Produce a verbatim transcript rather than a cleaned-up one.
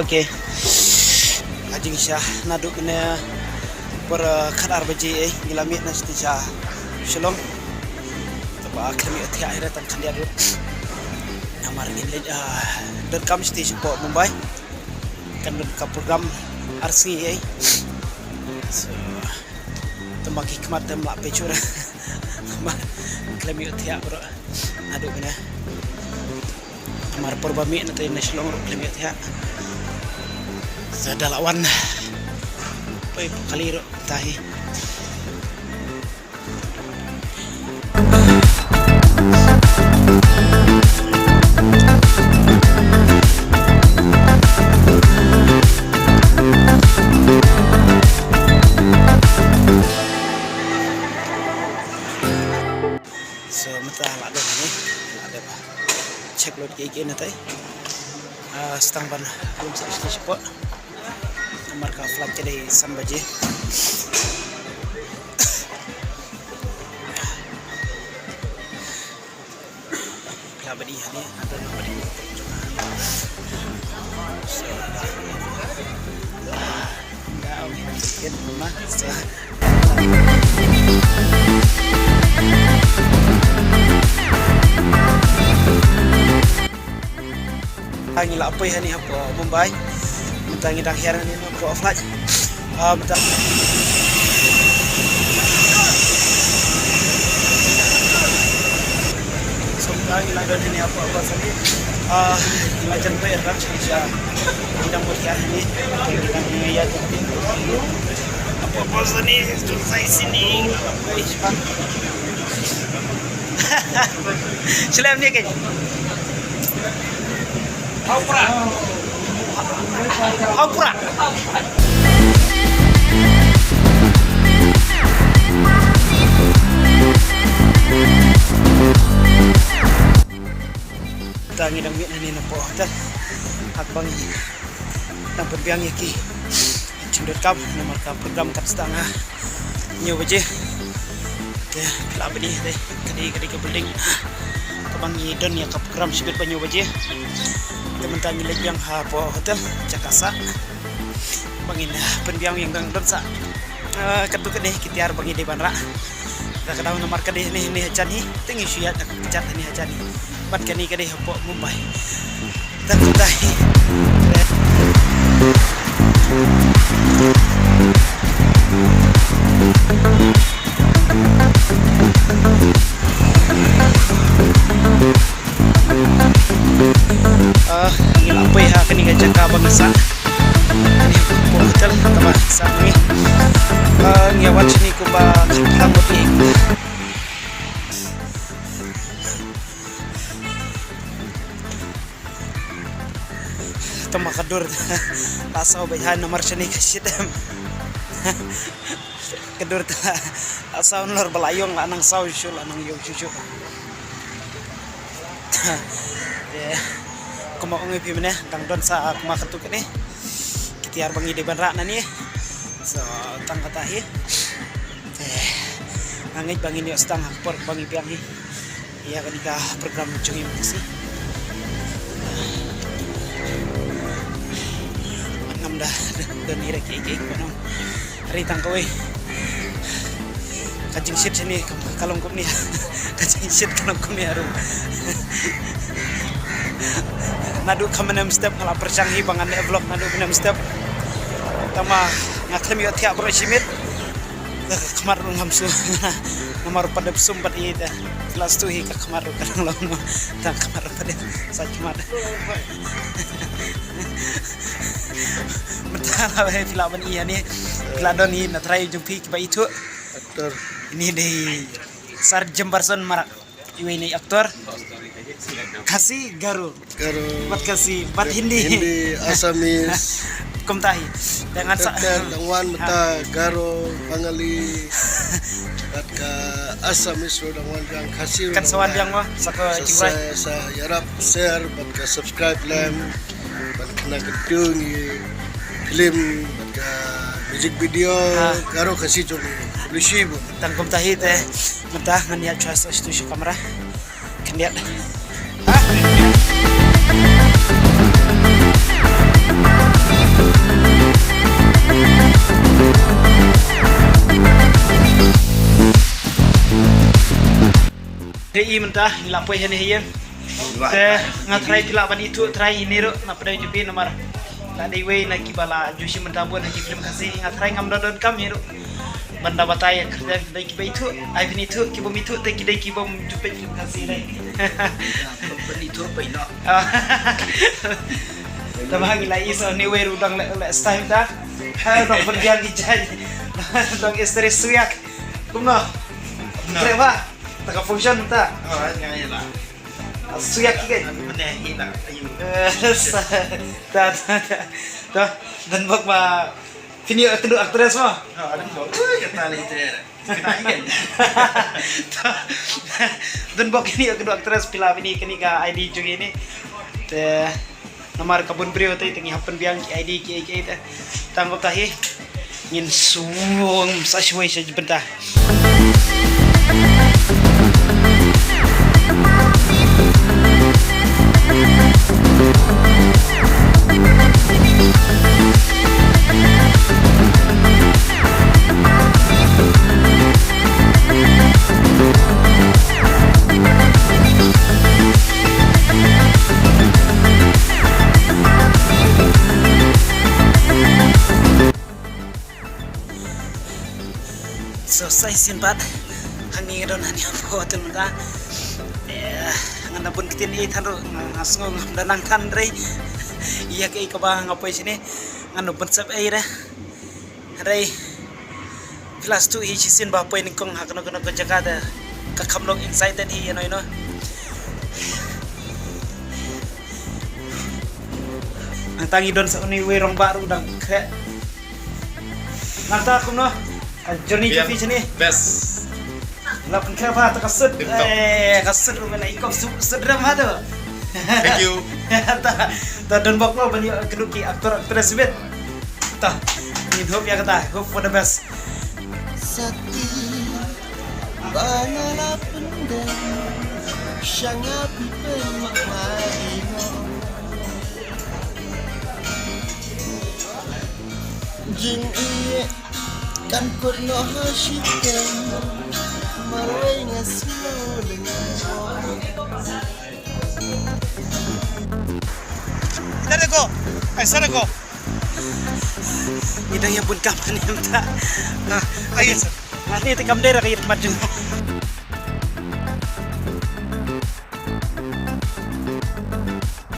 Okay. Ka jingshisha naduh mynne por, eh, khat ar baje, eh, ngi la mih na sha Shillong. Te ba khlem ïoh thiah hi re tang khyndiat ruh. Namar ngin leit, ah, donkam sha station hapoh Mumbai. Kan don ka program ar sngi, eh. So, te ma ki khmat te ym lah peit shuh re. Namar khlem ïoh thiah baroh naduh mynne. Namar por ba mih na te na Shillong ruh khlem ïoh thiah. Sa da la wan. Poi poi kali ruh tahi. So mynta la dep ni, la dep check load kiei kiei na te. Ah, stang ban lum sa sha sha pok. Namar ka flight ka dei san baje. Pla badi hani, ada nama di. So, ah, dah, okay, mama. So, ngi la poi hani hapoh Mumbai. Mynta ngi dang hiar hani hapoh flight. Ah, mynta. So mynta ngi la don hani hapoh bus hani. Ah, ngi la jan poi airport sha. Ngi dang poi hiar hani. Ngi dang ïa hapoh bus hani. Jun sai sini. Shalem ni kan. Hau pra. Hau pra. Mynta ngi dang mih na ne na poh hotel. Hap ba ngi dang pynbiang ïa ki. Jingdonkam namar ka program kat stang ha hynñiew baje. Te pla badi te ka dei ka dei ka building kaba ngi don ïa ka program shibit ba hynñiew baje. Te mynta ngi leit biang hapoh hotel jaka sah ba ngin, ah, pynbiang ïa dang don sah. Ah, katto katne ki tiar ba ngi dei ban rah. Ka daw namar ka dei hynne hynne hajan hi te ngi shu ïaid da ka kjat hynne hajan hi. Bad kane ka dei hapoh Mumbai. Tang kumta hi. Ah, ngi la poi ha kane ka jaka ba ngi sah. Kane ka hotel kaba ngi sah ngi. Ah, ngi wan shane kumba khatphra ngut. Tang ma ka dur la saw beit ha namar shane ka shit em. Ka dur ta la saw nalor ba la ïong la nang saw shuh shuh la nang ïong shuh shuh. Te kumba ong ïa phi mynne dang don sa kumba katto katne ki tiar ba ngi dei ban rah na ne. So tang kata hi. Te nga ngeit ba ngin ïoh sdang ha ka por ba ngi biang hi ïa kane ka program jong ngi mynta shi. Ngam da don ïa ki ki ki nong. Ri tang kawei. Ka jingshit shane ka long kumne. Ka jingshit ka long kumne harum. Naduh ka mynne mynstep nga la pyrshang hi ba ngan leh vlog naduh mynne mynstep. Tang ma nga khlem ïoh thiah baroh shi miet. Ka khmat ruh ngam shu. Namar pat dep sum pat ïa te. Last tu hi ka khmat ruh ka dang long no. Tang khmat ruh pat dep sa khmat. Mynta la wei phi lah ban ïa ne. Phi lah don hi na trai jong phi kiba ithuh. Actor. Ini dei Sir Jemberson Marak. Iwei ni actor. Khasi, Garo. Garo. Bad Khasi, bad Hindi. Hindi, Assamese. Kumta hi. Jangan sa. Kan dang wan mynta Garo, Bengali. Bad ka Assamese ruh dang wan, ka Khasi ruh kan dang sa wan wan. Biang mo, sa ka jingrai. Sa, sa ïarap share bad ka subscribe lem. Bad kane ka tu ngi film bad ka music video. Ha. Garo Khasi jong ngi. Publish bu. Tang kumta hi te. Mynta ngan ïa choice sa situ shi kamera. Khyndiat. Ha? I mynta ngi la poi hangne ha ïing. Te nga trai phi lah ban ithuh trai ine ruh na pdeng jong phi namar la dei wei na kiba la ju shim bynta bun ha ki film Khasi. Nga trai ngam don donkam hi ruh ban da batai ïa kyrteng, dei kiba ithuh ai phin ithuh, kibym ithuh te ki dei kibym ju peit film Khasi dei. Pynithuh pynlong. Tama ngi la i sa ni wei ruh dang leh leh style ta. Ha dang pynbiang ki jai. Dang istri suyak. Kumno? Treh ba? Ta ka function ta. Oh, nga ïa la. Suyak ki kan? Mane hi la. Ayu. Eh, sa- Ta ta ta. Ta. Don bok ma phin ïoh kynduh actress mo. Oh, don bok. Ui, kata lei te. Kena hi kan. Ta. Don bok phin ïoh kynduh actress phi lah phin ïoh kane ka I D jong ngi. Te namar ka bun briew te ngi hap pynbiang ki I D ki ei ki ei te. Tang kumta hi. Ngin sngewbha sa shawei sha bynta. So, sa shisien pat hangne nga don hangne hapoh hotel mynta. Eh, ngan da bun ktien ei than ruh, nga, nga sngew ngam da nang than re. Ïa kaei kaba nga poi shane ngan da bun sep ei re. Hynrei phi la sdang hi shisien ba poi nyngkong ha kano kano ka jaka te ka kham long excited hi ïa no ïa no. Nangta ngi don sa une wei rangbah ruh dang khreh. Nangta kumno? Journey jong phi shane? Best. La pynkhreh bha ta ka sut. Tip top. Eh, ka sut ruh la i kop sut, sut rem ha tu. Thank you. Ta, ta don bok lo ban ïoh kynduh ki actor actress bit. Ta, ngin hope ïa kata, hope for the best. Sati ba nga la pyndem sha nga phi pynmih mai. Jingïeit kan kut noh ha shitom marwei nga sngew lyngngoh. Ita deko, aisa deko. Ita ïa bun kam ni mynta. Ai. Ani te kam dei ra ka ïa mat jong.